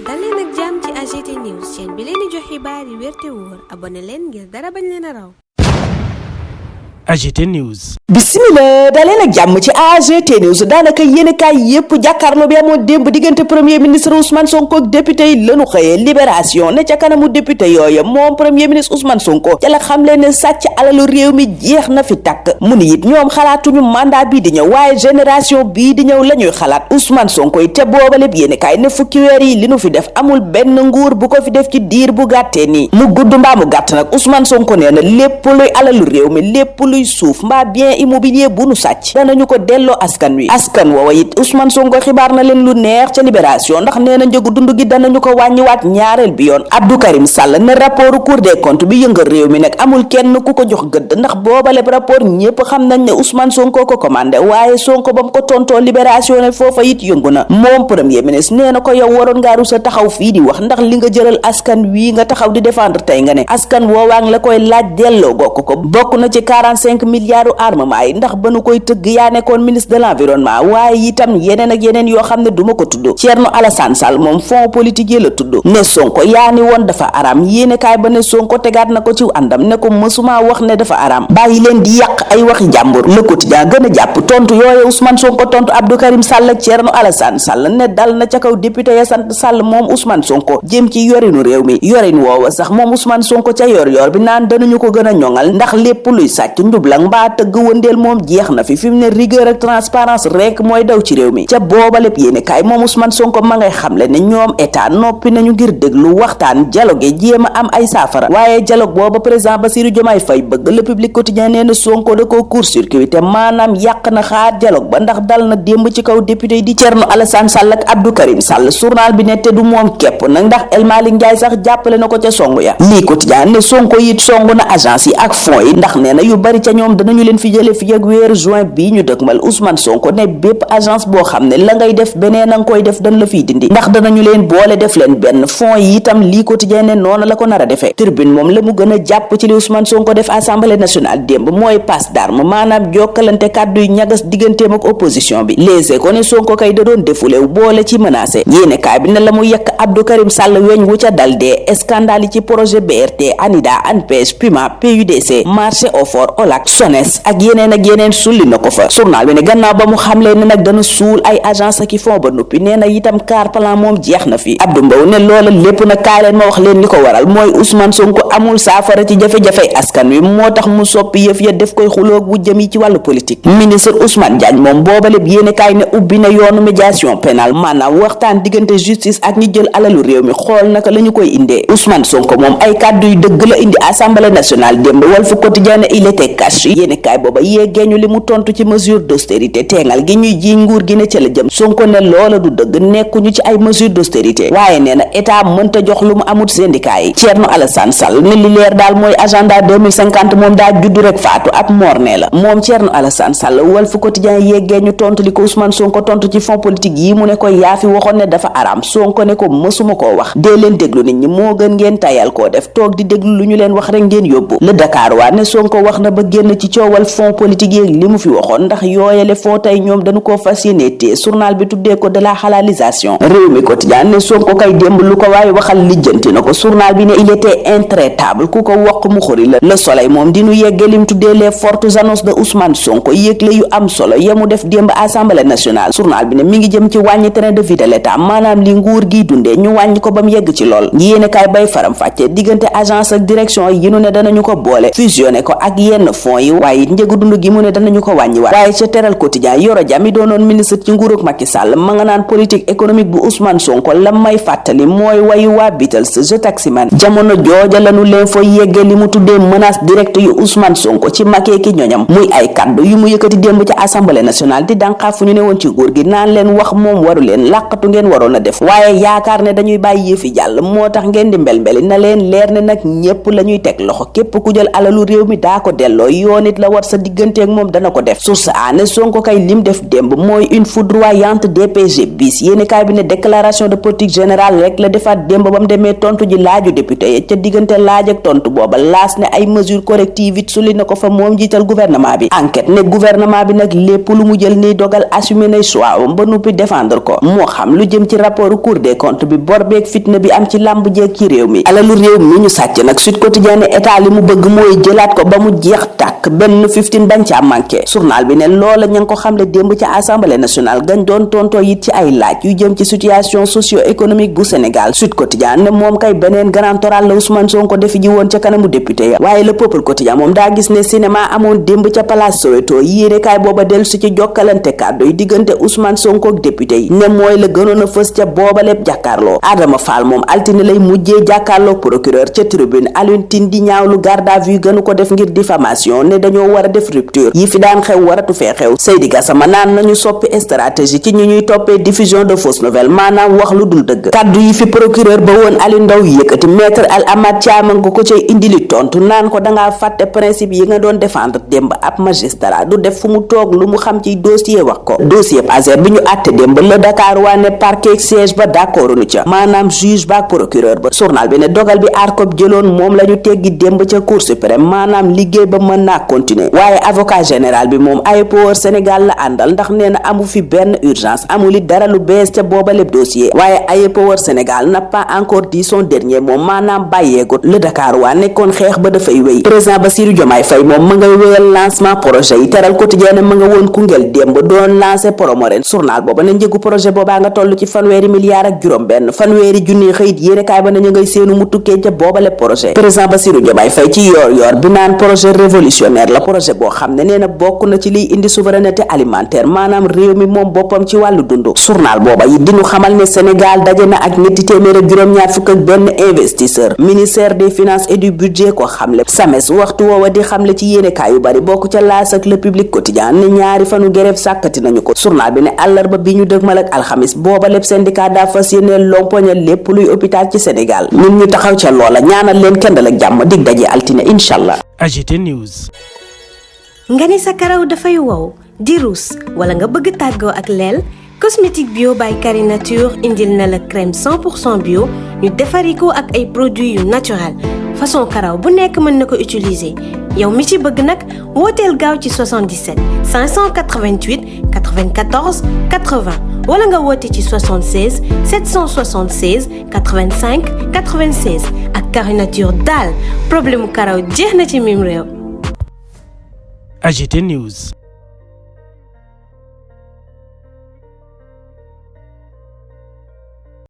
dal leen ak jàmm ci AGT News chaîne bi leen di jox xibaar yi wér te wóor abonné leen ngir dara bañ leen a raw. AGT News. Bismillah daleen ak jàmm ci AGT News daanaka yéenekaay yépp jàkkaarloo bi amoon démb diggante premier ministre Ousmane Sonko ak député yi lañu xëyee Libération ne ca kanamu député yooya moom premier ministre Ousmane Sonko ca la xamle ne sàcc alalu réew mi jeex na fi tàkk mu ni it ñoom xalaatuñu mandat bii di ñëw waaye génération bii di ñëw la ñuy xalaat Ousmane Sonko yi te booba lépp yéenekaay ne fukki weer yi li nu fi def amul benn nguur bu ko fi def ci diir bu gàttee nii mu gudd mbaa mu gàtt nag Ousmane Sonko nee na lépp luy alalu réew mi lépp luy suuf mbaa bien immobilier bu nu sàcc danañu ko delloo askan wi askan woowa it Ousmane Sonko xibaar na leen lu neex ca Libération ndax nee na njëgu dund gi danañu ko wàññiwaat ñaareel bi yoon Abdou Karim Sall ne rapport Cour des comptes bi yëngal réew mi nag amul kenn ku ko jox gëdd ndax boobaleb rapport ñépp xam nañ ne Ousmane Sonko ko commandé waaye Sonko ba mu ko tontoo Libération ne foofa it yëngu na moom premier ministre nee na ko yow waroon ngaa rusa taxaw fii di wax ndax li nga jëlal askan wii nga taxaw di défendre tey nga ne askan woowaang la koy laaj delloo gokk ko bokk na ci 45 milliards armement yi ndax ba nu koy tëgg yaa nekkoon ministre de l'environnement waaye itam yeneen ak yeneen yoo xam ne duma ko tudd Thierno Alassane Sall moom fond politique yi la tudd ne Sonko yaa ni woon dafa araam yéene kaay ba ne Sonko tegaat na ko ci àndam ne ko mësuma wax ne dafa araam bàyyi leen di yàq ay waxi jàmbur Le Quotidien gën a jàpp tontu yooye Ousmane Sonko tontu Abdou Karim Sall ak Thierno Alassane Sall ne dal na ca kaw député ya sant Sall moom Ousmane Sonko jëm ci yorinu réew mi yorin woowa sax moom Ousmane Sonko ca yor bi naan danañu ko gën a ñoŋal ndax lépp luy sàcc njublang mbaa tëgg wëndeel moom jeex na fi mu ne rigueur ak transparence rek mooy daw ci réew mi ca booba lépp yéene kaay moom Ousmane Sonko ma ngay xamle ne ñoom état noppi nañu ngir déglu waxtaan dialogue jéem a am ay saafara waaye dialogue booba président Bassirou Diomaye Faye bëgg Le Public Quotidien nee na Sonko da koo court-circuité maanaam yàq na xaar dialogue ba ndax dal na démb ci kaw député yi di Thierno Alassane Sall ak Abdou Karim Sall journal bi ne te du moom képp nag ndax El Malick Ndiaye sax jàppale na ko ca songu ya lii Quotidien ne Sonko it songu na agence yi ak fonds yi ndax nee na yu bari ca ñoom danañu leen fi jële fi ak weeru juin bii ñu dëgmal Ousmane Sonko ne bépp agence boo xam ne la ngay def beneen a nga koy def dañ la fiy dindi ndax danañu leen boole def leen benn fonds yi itam lii Quotidien ne noonu la ko nar a defee Tribune moom la mu gën a jàpp ci li Ousmane Sonko def assemblée nationale démb mooy passe d'arme maanaam jokkalante kàddu yu ñagas digganteem ak opposition bi Les Échos ne Sonko kay da doon defulew boole ci menacé yéene kaay bi ne la mu yekk Abdou Karim Sall weñ wu ca dal dee scandale yi ci projet BRT ANIDA ANPEJ PUMA PUDC marché Ofor OLAC SONES ak yeneen sulli na ko fa journal bi ne gannaaw ba mu xamlee ne nag dana suul ay agence ak i fond ba noppi nee na itam car plan moom jeex na fi Abdou Mbow ne loola lépp nag kaay leen ma wax leen li ko waral mooy Ousmane Sonko amul saafara ci jafe-jafe askan wi moo tax mu soppi yëf ya def koy xuloog bu jëm yi ci wàllu politique ministre Ousmane Diagne moom boobaleb yéene kaay ne ubbi na yoonu médiation pénale maanaam waxtaan diggante justice ak ñi jël alalu réew mi xool naka la ñu koy indee Ousmane Sonko moom ay kàddu yu dëgg la indi assemblée nationale démb Walf Quotidien ne il était cash yéene kaay booba yeggeeñu li mu tontu ci mesure d'austérité teengal gi ñuy ji nguur gi ne ca la jëm Sonko ne loola du dëgg nekkuñu ci ay mesure d'austérité waaye nee na état mënta jox lu mu amut syndicat yi Thierno Alassane Sall ne li leer daal mooy agenda 2050 moom daa juddu rek faatu ab morne la moom Thierno Alassane Sall Walf Quotidien yeggeeñu tontu li ko Ousmane Sonko tontu ci fond politique yi mu ne ko yaa fi waxoon ne dafa araam Sonko ne ko mësuma koo wax dee leen déglu nit ñi moo gën ngeen tayal koo def toog di déglu lu ñu leen wax rek ngeen yóbbu Le Dakar waa ne Sonko wax na ba génn ci coowal fond politique yi li mu fi waxoon ndax yooyale foo tey ñoom dañu koo fas yéene te journal bi tuddee ko de la halalisation réew mi quotidien ne Sonko kay démb lu ko waaye waxal lijjanti na ko journal bi ne il était intraitable ku ko wax mu xuri la Le Soleil moom di nu yeggee lim tuddee les fortes annonces de Ousmane Sonko yëgle yu am solo yemu def démb assemblée nationale journal bi ne mi ngi jëm ci wàññi train de vie de l'état maanaam li nguur gi dundee ñu wàññi ko ba mu yegg ci lool yéene kaay bay faram fàcce diggante agence ak direction yi nu ne danañu ko boole fusionné ko ak yenn fonds yi waaye it njëgu dund gi mu ne danañu ko wàññiwaat waaye ca teral quotidien Yoro Dia mi doonoon ministre ci nguurug Macky Sall ma nga naan politique économique bu Ousmane Sonko la may fàttali mooy wayu waa Beatles je taximan jamono jooja lanu leen fa yegge li mu tuddee menace directe yu Ousmane Sonko ci Macky ki ñoñam muy ay kaddu yu mu yëkkati démb ca assemblée nationale di dànqaafu ñu ne woon ci nguur gi naan leen wax moom waru leen làqatu ngeen waroon a def waaye yaakaar ne dañuy bàyyi yëfi jàll moo tax ngeen di mbel-mbeli na leen leer ne nag ñépp la ñuy teg loxo képp ku jël alalu réew mi daa ko delloo delloo yoon it la war sa digganteeg moom dana ko def. source aane Sonko kay lim def démb mooy une foudroyante DPG bis yéeni kaay bi ne déclaration de politique générale rek la defaat démb ba mu demee tontu ji laaju député yi ca diggante laaj ak tontu booba laas ne ay mesures correctives it suli na ko fa moom jiital gouvernement bi. enquête ne gouvernement bi nag lépp lu mu jël ni dogal assumé nay choix am ba noppi défendre ko moo xam lu jëm ci rapport Cour des comptes bi bor beeg fitna bi am ci làmb jeeg ci réew mi alalu réew mi ñu sàcc nag Sud Quotidien ne état li mu bëgg mooy jëlaat ko ba mu jeex tàkk benn 15 bañ caa manqué journal bi ne loola ña ngi ko xamle démb ca assemblée nationale gañ doon tontoo it ci ay laaj yu jëm ci situation socio-économique bu Sénégal. Sud Quotidien ne moom kay beneen grand oral la Ousmane Sonko defi ji woon ca kanamu député ya waaye le peuple quotidien moom daa gis ne cinéma amoon démb ca Palace Soweto yéene kaay booba dellu si ci jokkalante kàddu yi diggante Ousmane Sonko ak député yi ne mooy la gënoon a fës ca booba lépp jàkkaarloo. Adama Fall moom altine lay mujjee jàkkaarloo procureur ca tribune Alioune Tine di ñaawlu garde à vue gënu ko def ngir diffamation ne dañoo war a def rupture yi fi daan xew waratu fee xew. Seydi Gassama naan nañu soppi stratégie ci ñu ñuy toppee diffusion de fausses nouvelles maanaam wax lu dul dëgg. kaddu yi fi procureur ba woon Aliou Ndao yëkkati maître Al Amad Thiam nga ko cay indi li tontu naan ko dangaa fàtte principe yi nga doon défendre démb ab magistrat du def fu mu toog lu mu xam ci dossier wax ko. dossier Azer bi ñu àtte démb la Dakar waa ne parquet siège ba d'accord nu ca maanaam juge ba ak procureur ba. journal bi ne dogal bi ARCOP jëloon moom la ñu teggi démb ca cour suprême maanaam liggéey ba mën naa continuer waaye avocat général bi moom AEPOR Sénégal la àndal ndax nee na amu fi benn urgence amul it dara lu bees ca booba lépp dossier waaye AEPOR Sénégal n'a pas encore dit son dernier moom maanaam bàyyeegut le Dakar waa nekkoon xeex ba dafay wéy. président Bassirou Diomaye Faye moom ma ngay wéyal lancement projet yi teral quotidien ma nga woon Koungheul démb doon lancé Promoren journal booba ne njëgu projet boobaa nga toll ci fanweeri milliards ak juróom benn fanweeri junni xëyit yéene kaay ba nañu ngay seenu mu tukkee ca booba lépp projet. président Bassirou Diomaye Faye ci yoor bi naan projet révolutionnaire la projet boo xam ne nee na bokk na ci liy indi souveraineté alimentaire maanaam réew mi moom boppam ci wàllu dundu. journal booba yi dinu xamal ne Sénégal daje na ak ñetti téeméer ak juróom-ñaar fukk ak benn investisseur ministère des finances et du budget ko xamle SAMES waxtu woowa di xamle ci yéenekaay yu bari bokk ca L'As ak Le Public Quotidien ne ñaari fanu grève sàkkati nañu ko. journal bi ne àllarba bi ñu dëgmal ak alxamis booba lépp syndicat daa fas yéene lompoñal lépp luy hôpital ci Sénégal ñun ñu taxaw ca loola ñaanal leen kendal ak jàmm dig daje altine inshallah. AGT News. nga ni sa karaw dafay wow di ruus wala nga bëgg tàggoo ak leel cosmétique bio by Carré Nature indil na la crème 100% bio ñu defari ko ak ay produits yu naturel façon karaw bu nekk mën na ko utiliser yow mi ci bëgg nag wooteel gaaw ci 77 588 94 80 wala nga woote ci 76 776 85 96 ak Carré Nature daal problème karaw jeex na ci mim réew. AGT News.